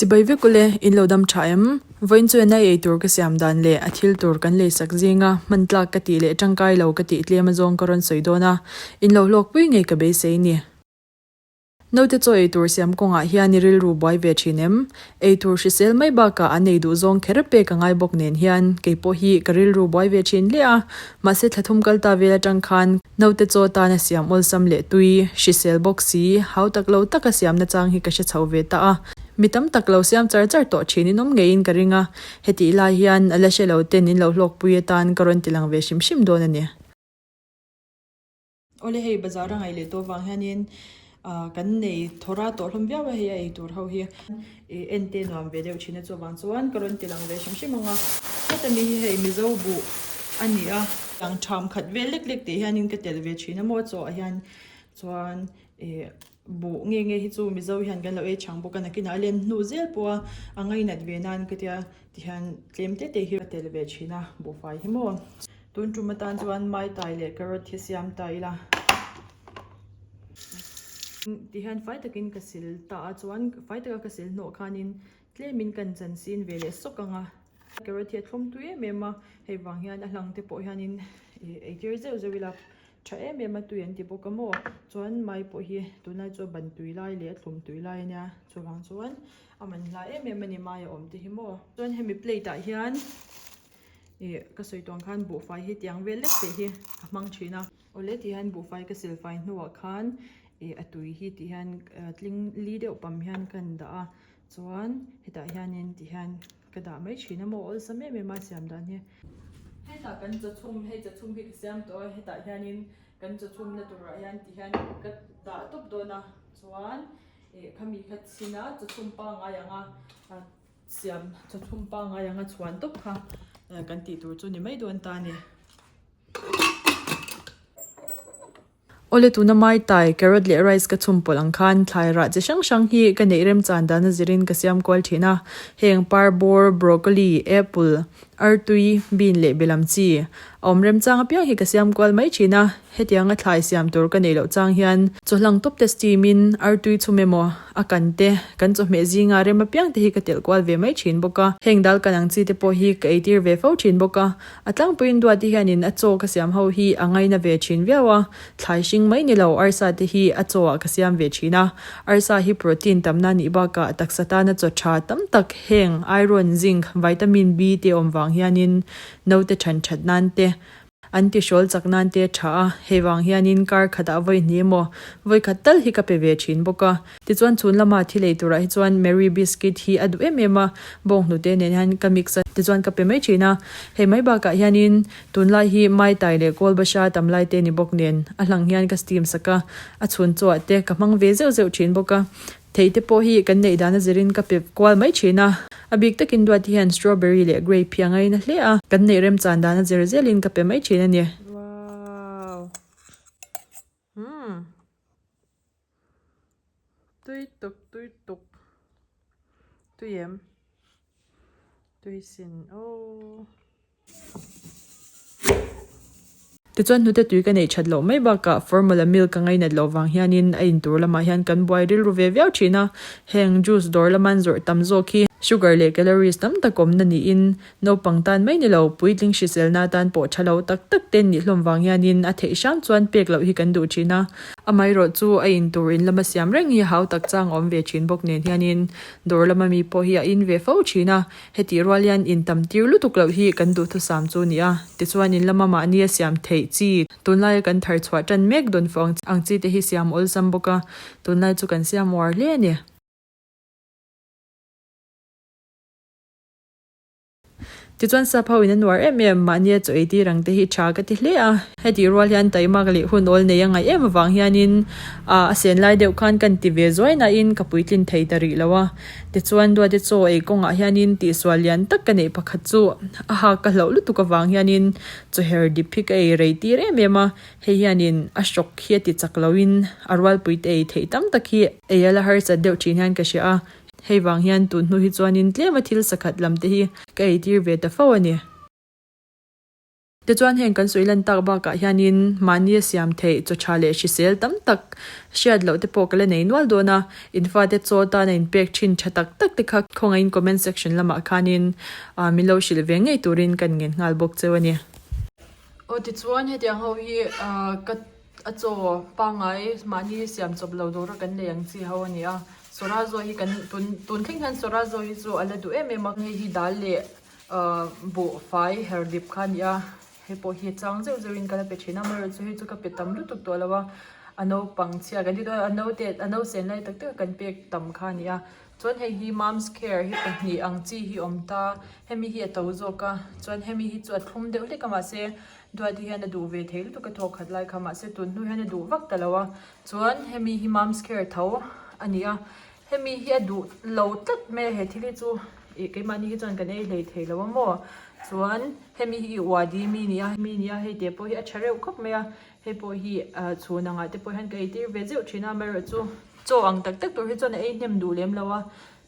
Chibai vek ule, in lo dam tha em? Vawiin chu enai ei tur ka siam dan leh a thil tur kan leisak zinga hman tlak ka tih leh tangkai lo ka tih tlem azawng ka rawn sawi dawn a, in lo hlawkpui ngei ka beisei ni. Naute chaw ei tur siam kawngah hian i rilru buai ve thin em? Ei tur hrisel mai bakah an ei duh zawng kher pek a ngai bawk nen hian kei pawh hi ka rilru buai ve thin hle a. Mahse thla thum kal ta vel atang khan naute chaw tana siam awlsam leh tui, hrisel bawk si, hau tak lo taka siamna chang hi ka hre chho ve ta a. Mi tam tak lo siam char char tawh thin in awm ngeiin ka ring a, hetih lai hian a la hre lo ten in lo hlawkpui atan ka rawn ti lang ve hrim hrim dawn a ni. Awle hei bazar a ngaih leh tawh vang hianin ah kan nei thawra tawh hlawm viau a hei a eitur ho hi ih en te nuam ve deuh thin a chuvang chuan ka rawn ti lang ve hrim hrim ang a heta mi hi hei mizo buh a ni a ang tham khat vel lek lek tih hianin ka telh ve thin a maw chaw ah hian chuan ih buh nge nge hi chu mizo hian kan lo ei chang bawk a nakinah a len hnu zel pawh a a ngainat ve nan ka tia tihian tlem te te hi ka telh ve thin a buhfai hi maw. Tun tum atan chuan maitai leh carrot hi siam ta ila. Ti hian fai takin ka sil ta a chuan fai taka ka sil hnawh khanin tlemin kan chan sin ve leh sawk ang a. Carrot hi a thlawm tui em em a, hei vang hian a hlang te pawh hianin ih eitir zeuh zeuh ila tha em em a tui an ti bawk a maw. Chuan mai pawh hi tunlai chu a ban tui lai leh a thlum tui lai a nia chuvang chuan a man hla em em a ni mai a awm te hi maw. Chuan hemi plate ah hian. Ih ka sawi tuang khan buhfai hi tiang vel lek teh hi ka hmang thin a. Awle tih hian buhfai ka silfai hnuah khan ih a tui hi tih hian tling li deuh pam hian ka han dah a chuan hetah hianin ti hian ka dah mai thin a maw awlsam em em a siam dan hi. Hetah kan chawchhum hei chawchhum hi ka siam tawh a hetah hianin kan chawchhumna turah hian ti hian ka dah tawp dawn a chuan ih khami kha chhin a chawchhum pangngai ang a. Siam chawchhum pangngai anga chhuan tawp kha kan tih tur chu ni mai dawn ta a ni. Awle tuna mai tai carrot leh rice ka chhum pawlh ang khan thlai rah chi hrang hrang hi ka neih remchan dan a zirin ka siam kual thin a. Heng parbawr, broccoli, apple, artui, bean leh belam chi a awm remchang apiang hi ka siam kual mai thin a. Hetianga thlai siam tur ka neih loh chang hian chawhlang tawp te steam in artui chhum emaw a kan te kan chawhmeh zinga rem apiang te hi ka telh kual ve mai thin bawk a. Heng dal kan ang chi te pawh hi ka eitir ve fo thin bawk a. A tlangpuiin duati hianin a chaw ka siam ho hi a ngaina ve thin viau a. Thlai hring mai ni lo arsa te hi a chaw ah ka siam ve thin a. Arsa hi protein tamna nih bakah taksa tana chaw tha tam tak heng iron, zinc, vitamin B te awm vang hianin naute than that nan te An ti hrawl chak nan te a tha a, hei vang hianin kar khatah vawi hnih emaw vawi khat tal hi ka pe ve thin bawk a. Tichuan chhun lama thil ei turah hi chuan Marie biscuit hi a duh em em a, bawnghnute nen hian ka mix a, tichuan ka pe mai thin a. Hei mai bakah hianin tunlai hi mai tai leh kawl basha tam lai te ni bawk nen a hlang hian ka steam sak a, a chhun chawah te ka hmang ve zeuh zeuh thin bawk a. Thei te pawh hi kan neih dan a zirin ka pep kual mai thin a, a bik takin duat hi hian strawberry leh grape hi a ngaina hle a, kan neih remchan dan a zir zelin ka pe mai thin a ni. Wow. Hmm. Tui tuk, tui tuk. Tui em. Tui sin. Oh. Tichuan hnute tui ka neih that loh mai bakah formula milk ka ngainat loh vang hianin a intur lamah hian kan buai rilru ve viau thin a, heng juice dawr lama an zawrh tam zawk hi sugar leh calories tam tak awmna niin naupang tan mai ni lo puitling hriselna atan pawh tha lo tak tak te nih hlawm vang hianin a theih hram chuan pek loh hi kan duh thin a. Amaherawh chu a intur in lama siam reng hi hau tak chang a awm ve thin bawk nen hianin dawr lama mi pawh hi a in ve fo thin a. Hetih rual hian in tam tir lutuk loh hi kan duhthusam chu a ni a, tichuan in lama mahni a siam theih chi, tunlaia kan thar chhuah tan mek dawn fo ang chi te hi siam awlsam bawk a, tunlai chu kan siam uar hle a ni. Tichuan sap ho in a nuar em em, mahnia chaw ei tir ang te hi tha ka ti hle a. Hetih rual hian taimak leh hun awl nei a ngaih em avang hianin a sen lai deuh khan kan ti ve zuai nain ka puitlin thei ta rih lo a. Tichuan Duate chaw ei kawngah hianin tihsual lian tak ka neih pakhat chu a hak ka hlauh lutuk avang hianin chaw her dip hi ka ei rei tir em em a, hei hianin a hrawk hi a ti chak loin a rualpuite ei theih tam tak hi ei a la harsat deuh thin hian ka hria a, hei vang hian tun hnu hi chuanin tlema thil sakhat lam te hi ka ei tir ve ta fo a ni. Tichuan heng kan sawi lan tak bakah hianin mahni a siam theih chaw tha leh hrisel tam tak hriat loh te pawh ka la nei nual dawn a, in fate chaw tana inpek thin tha tak tak te kha khawngaihin comment section lamah khanin min lo hrilh ve ngei turin kan ngen nghal bawk cheu a ni. Aw tichuan hetiang ho hi ka a chaw pangngai mahni siam chawp lo dawra kan nei ang chi ho a ni a, Sawrazo hi kan tun tun thleng hian Sawrazo hi chu a la duh em em a, hei hi dal leh buhfai her dip kha a ni a, hei pawh hi chang zeuh zeuh in ka la pe thin a, amaherawhchu hei chu ka pe tam lutuk tawh lo a, a naupang chhia kan ti dawn a, a naute a nausen lai tak tak a kan pek tam kha a ni a, chuan hei hi mom's care hi pahnih ang chi hi a awm ta, hemi hi a to zawk a, chuan hemi hi chu a thlum deuh hlek a mahse duati hian a duh ve thei lutuk a thawk khat lai kha mahse tun hnu hian a duh vak ta lo a, chuan hemi hi mom's care tho a ni a. Hemi hi a duh lo tlat mai a he thil hi chu ih keimahni hi chuan kan ei hlei thei lo a maw chuan hemi hi i uadi mi nia mi nia hei te pawh hi a tha reuh khawp mai a hei pawh hi ah chhun angah te pawh hian ka ei tir ve zeuh thin a amaherawh chu chaw ang tak tak tur hi chuan a ei hnem duh lem lo a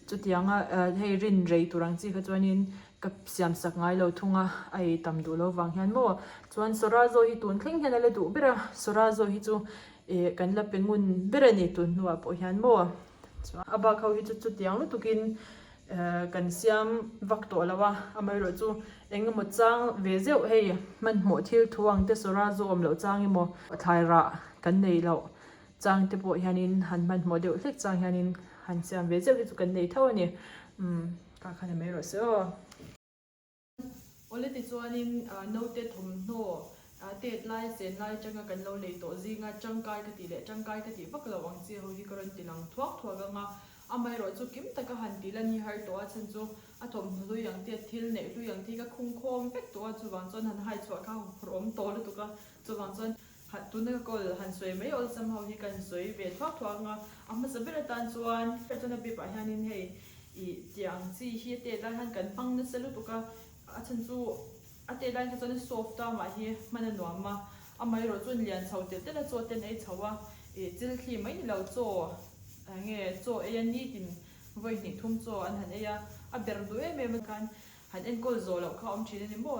chutianga ah hei rin rei tur ang chi kha chuanin ka siam sak ngai lo thung a a ei tam duh lo vang hian maw chuan sawrazo hi tun thleng hian a la duh ber a sawrazo hi chu Ih kan la pe ngun ber a ni tun hnuah pawh hian maw chuan a bak ho hi chu chutiang lutukin kan siam vak tawh lo a amaherawh chu eng emaw chang ve zeuh hei hmanhmawh thil thu ang te sawra zawm loh chang emaw thlai rah kan nei loh chang te pawh hianin han hmanhmawh deuh hlek chang hianin han siam ve zeuh hi chu kan nei tho a ni umm kha khan a mai rawh se aw. Awle tichuanin naute thawmhnaw tet lai sen lai atanga kan lo lei tawh zinga tangkai ka tih leh tangkai ka tih vak lo ang chi ho hi ka rawn ti lang thuak thuak ang a, amaherawh chu kim taka han tih lan hi har tawh a chhan chu a thawmhnaw hlui ang te a thil neih hlui ang te hi ka khung khawm vek tawh a chuvang chuan han hai chhuah kha huphurh awm tawh lutuk a chuvang chuan tuna ka kawl han sawi mai awlsam ho hi kan sawi ve thuak thuak ang a, a hmasa ber atan chuan chuan a bip ah hianin hei Ih tiang chi hi a tet lai hian kan hmang nasa lutuk a, a chhan chu a tet lai kha chuan a soft a mah hi hman a nuam a, amaherawh chuan lian chho telh telh a chaw ten ei chho a, ih chil thli mai ni lo chaw eng nge chaw ei a nitin vawi hnih thum chaw an han ei a, a ber duh em em a khan han enkawl zawh loh kha a awm thin a ni maw?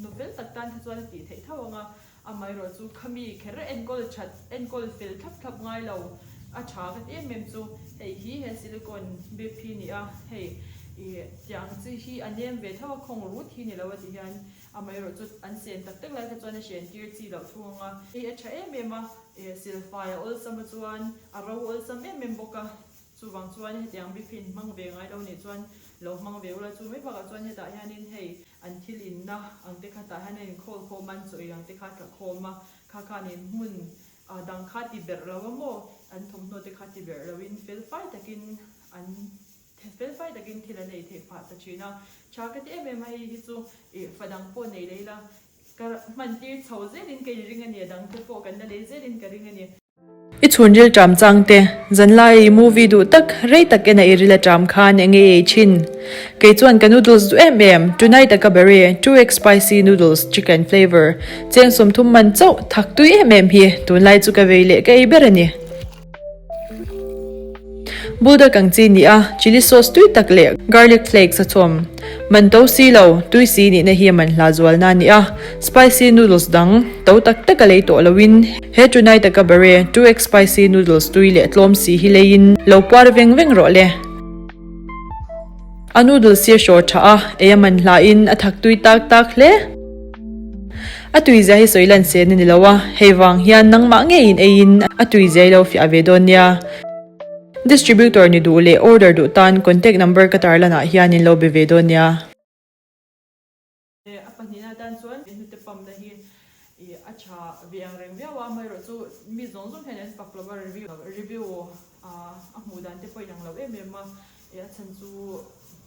Nu fel tak tan kha chuan a tih theih tho ang a, Amaherawh chu khami kher enkawl that, enkawl fel thlap thlap ngai lo a tha ka ti em em chu hei hi he silicone bib hi ni a, hei ih tiang chi hi a nem ve tho a khawng rut hi ni lo a ti hian amaherawh chu an sen tak tak lai kha chuan a hren tir chi loh thung ang a, hei a tha em em a, ih silfai a awlsam a chuan a ro awlsam em em bawk a. Chuvang chuan hetiang bifin hmang ve ngai lo nih chuan lo hmang ve ula, chu mai bakah chuan hetah hianin hei an thil inna ang te kha tah hian a inkhawlkhawm a, an chaw ei ang te kha a tla khawm a, kha khanin hmun dang kha ti berh lo a maw, an thawmhnaw te kha ti berh loin felfai takin an felfai takin thil an ei theih phah ta thin a. Tha ka ti em em a, hei hi chu ih fa dang pawh nei lei la, ka hman tir chho zelin ka inring a ni, a dang te pawh kan la lei zelin ka ring a ni. I chhunril ṭam chang te, zanlai i movie duh tak, rei tak ena i ril a ṭam khan eng ei ei thin. Kei chuan ka noodles duh em em, tonight a ka bere, 2x spicy noodles chicken flavour, cheng 30 man chauh, thak tui em em hi, tunlai chu ka vei leh ka ei ber a ni. Buldak ang chi ni a, chilli sauce tui tak leh garlic flakes a chawm. Man to si lo, tui si nihna hi a man hla zualna a ni a, spicy noodles dang to tak tak a lei tawh loin he tunai taka bare 2x spicy noodles tui leh tlawm si hi leiin lo puar veng veng rawh le. A noodles hi a hraw tha a, ei a man hlain a thak tui tak tak hle. A tuizia hi sawi lan sen a ni lo a, hei vang hian nangmah ngeiin eiin a tuizia i lo fiah ve dawn nia. Distributor ni duh leh order duh tan contact number ka tarlanah hian in lo be ve dawn nia. A pahnihna atan chuan hnute pump na hi a tha ve ang reng viau a, amaherawh chu mi zawng zawng hian an fak lo a, review a hmuh dan te pawh inang lo em em a, a chhan chu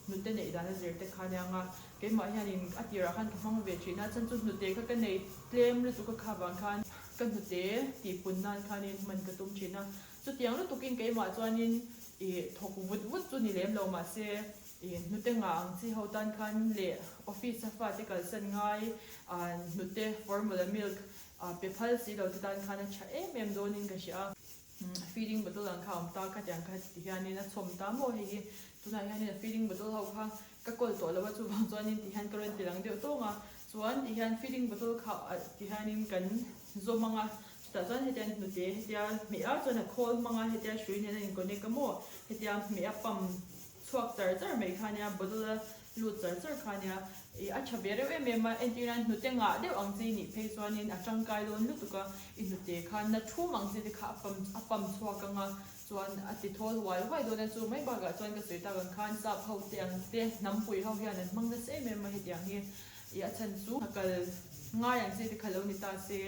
hnute neih dan a zir te kha aniang a, keimah hianin a tirah khan ka hmang ve thin a, a chhan chu hnute kha ka nei tlem lutuk a kha vang khan ka hnute tihpun nan khanin hman ka tum thin a, chutiang lutukin keimah chuanin ih thawk vut vut chu ni lem lo mahse ih hnute ngah ang chi ho tan khan leh office a fate kalsan ngai hnute formula milk pe phal si lo te tan khan a tha em em dawnin ka hria a. Feeding bottle ang kha a awm ta khatiang kha ti hianin a chhawm ta maw hei hi tunah hianin a feeding bottle ho kha ka kawl tawh lo a chuvang chuanin ti hian ka rawn ti lang deuh tawng a. Chuan ti hian feeding bottle kha ti hianin kan zawm ang a, chutah chuan hetiang hnute hetia hmeh a chuan a khawl hmang a hetia hrui nen a in connect a maw hetia hmeh a pump chhuak char char mai kha nia bottle a lut char char kha nia ih a tha ve reuh em em a entir nan hnute ngah deuh ang chi nih phei chuanin a tangkai dawn lutuk a i hnute kha na thum ang chi te kha a pump a pump chhuak ang a chuan a ti thawl huai huai dawn a chu mai bakah chuan ka sawi tak ang khan sap ho te ang te hnampui ho hian an hmang nasa em em a hetiang hi ih a chhan chu a kal ngai ang chi te kha lo ni ta se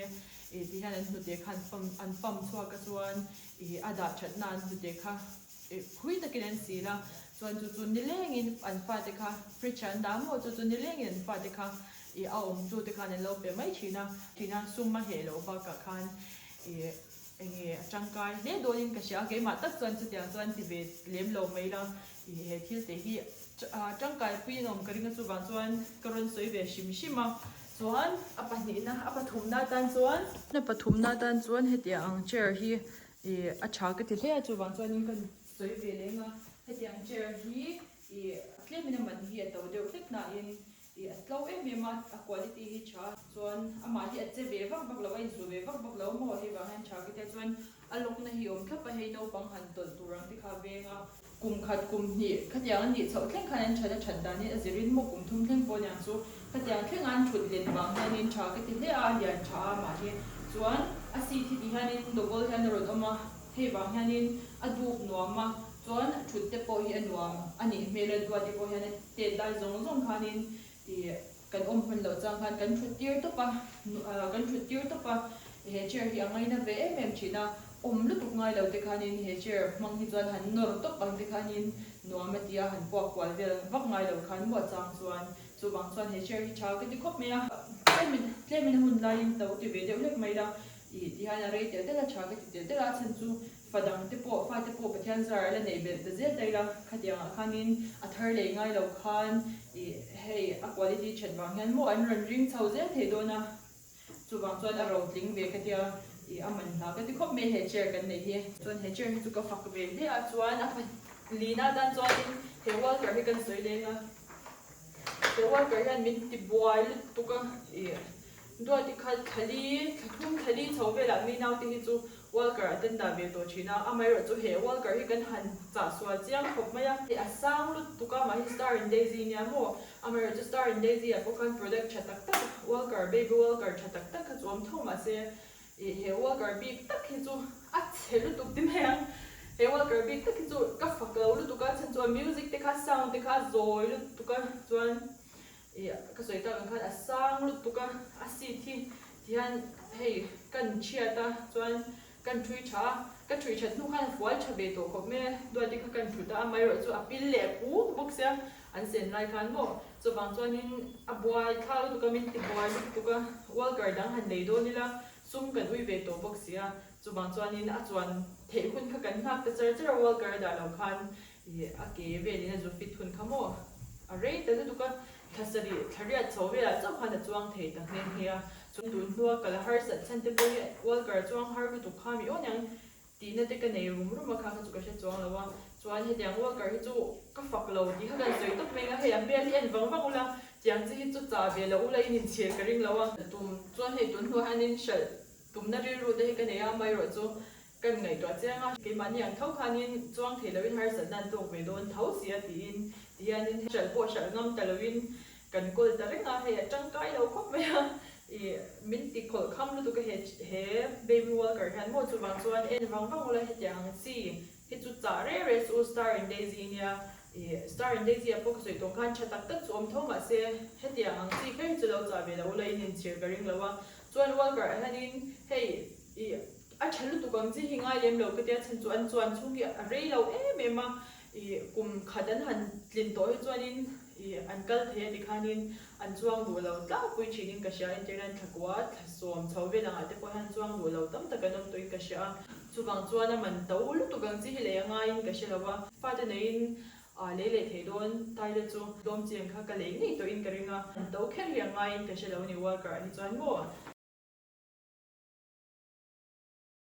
ih ti hian an hnute kha an pump an pump chhuak a chuan ih a dah that na an hnute kha ih phui takin an sil a chuan chu chu nilengin an fate kha fridge ah an dah maw chu chu nilengin an fate kha ih a awm tu te khan an lo pe mai thin a thin a sum a heh loh bakah khan ih Enge a tangkai hle dawnin ka hria a, keimah tak chuan chutiang chuan ti ve lem lo mai la, ih he thil te hi tangkai puiin a awm ka ring a chuvang chuan ka rawn sawi ve hrim hrim a, chuan a pahnihna a pathumna atan chuan. A pathumna atan chuan hetiang ang chair hi ih a tha ka ti hle a chuvang chuanin ka sawi ve leng a, hetiang chair hi ih tlemin a man hi a to deuh hlek nain Ih a tlo em em a, a quality hi tha chuan amah hi a che ve vak vak lo, a inzu ve vak vak lo maw hei vang hian tha ka tia chuan a lawkna hi awm thlap a, hei naupang han tawlh tur ang te kha a veng a, kum khat kum hnih khatiang an nih chhoh thleng khan an that a that danin a zirin maw kum thum thleng pawh aniang chu khatiang thleng a an thut len vang hianin tha ka ti hle a, a lian tha a amah hi chuan a seat hi ti hianin double hian a rawn awm a, hei vang hianin a dup nuam a chuan thut te pawh hi a nuam a nih hmel a duat te pawh hian a Tet lai zawng zawng khanin ih kan awm hman loh chang khan kan thut tir tawp a, kan thut tir tawp a, he chair hi a ngaina ve em em thin a, awm lutuk ngai lo te khanin he chair hmang hi chuan han nawr tawp ang te khanin nuam a ti a, han puak kual vel vak ngai lo khan maw chang chuan chuvang chuan he chair hi tha ka ti khawp mai a, tlemin tlemin a hun laiin to ti ve deuh hlek mai la ih ti hian a rei telh telh a tha ka ti telh telh a, a chhan chu Fa dang te pawh, fate pawh Pathian zar a la neih belh ta zel daih la, khatiang ah khanin a thar lei ngai lo khan ih hei a quality that vang hian maw an rawn ring chho zel thei dawn a, chuvang chuan a ro tling ve ka tia ih a man hla ka ti khawp mai he chair kan neih hi. Chuan he chair hi chu ka fak ve hle a, chuan a lina atan chuanin he walker hi kan sawi leng a, he walker hian min ti buai lutuk a ih Duati kha thlali, thlathum thlali chho velah mi naute hi chu Walker a ten dah ve tawh thin a, amaherawhchu he Walker hi kan han chah sual chiang khawp mai a, hei a sang lutuk a, mahni Star and Daisy nia maw, amaherawhchu Star and Daisy ah pawh khan product tha tak tak Walker, baby Walker tha tak tak kha chu awm tho mahse ih he Walker bik tak hi chu a chhe lutuk ti mai ang, he Walker bik tak hi chu ka fak lo lutuk a, chhan chu a music te kha sound te kha a zawi lutuk a chuan Ih ka sawi tak ang khan a sang lutuk a, a seat hi tihian hei kan chhiat a chuan kan thui tha a, ka thui that hnu khan a fual tha ve tawh khawp mai a, duati kha kan thut a, amaherawh chu a pil leh puk bawk sia an sen lai khan maw chuvang chuanin a buai thla lutuk a min ti buai lutuk a, walker dang han lei dawn ila sum kan ui ve tawh bawk sia, chuvang chuanin a chuan theih hun kha kan nghak ta char char a walker a dah loh khan Ih, a ke velin a zu fit hun kha maw? A rei ta lutuk a, thla sarih, thla riat chho velah chauh khan a chuang thei ta nghe nghe a. Chuan tun hnua kal a harsat chhan te pawh hi Walker a chuang har lutuk kha mi awn ang tihna te ka nei rum rum a kha kha chu ka hre chuang lo a. Chuan hetiang Walker hi chu ka fak lo tih kha kan sawi tawp mai ang a, hei a hmel hi en vang vang ula, tiang chi hi chu chah ve lo ula in inchhir ka ring lo a. Tum chuan hei tun hnuah hianin hralh tumna rilru te hi ka nei a, amaherawh chu Kan ngaihtuah chiang a, keimahni ang tho khanin chuang thei loin harsatna an tawk ve dawn tho si a tiin tihianin hralh pawh hralh ngam ta loin kan kawl ta reng a, hei a tangkai lo khawp mai a, ih min ti khawlh kham lutuk a he he baby walker hian maw chuvang chuan en vang vang ula hetiang ang chi hi chu chah reh reh chu star and daisy nia ih star and daisy ah pawh ka sawi tawng khan tha tak tak chu awm tho mahse hetiang ang chi kher hi chu lo chah ve lo ula in inchhir ka ring lo a, chuan walker ah hianin hei ih. A tha lutuk ang chi hi ngai lem lo ka tia chhan chu an chuan chhung hi a rei lo em em a, ih kum khat an han tlin tawh hi chuanin ih an kal thei a tikhanin an chuang duh lo tlangpui thinin ka hria internet thlakua thla sawm chho vel angah te pawh hian chuang duh lo tam tak an awm tawhin ka hria a, chuvang chuan a man to lutuk ang chi hi lei a ngaiin ka hre lo a, fate neiin ah lei leh thei dawn Tyler chu tlawm chiang kha ka lei ngei tawhin ka ring a, an to kher hi a ngaiin ka hre lo a ni Walker-ah hi chuan maw.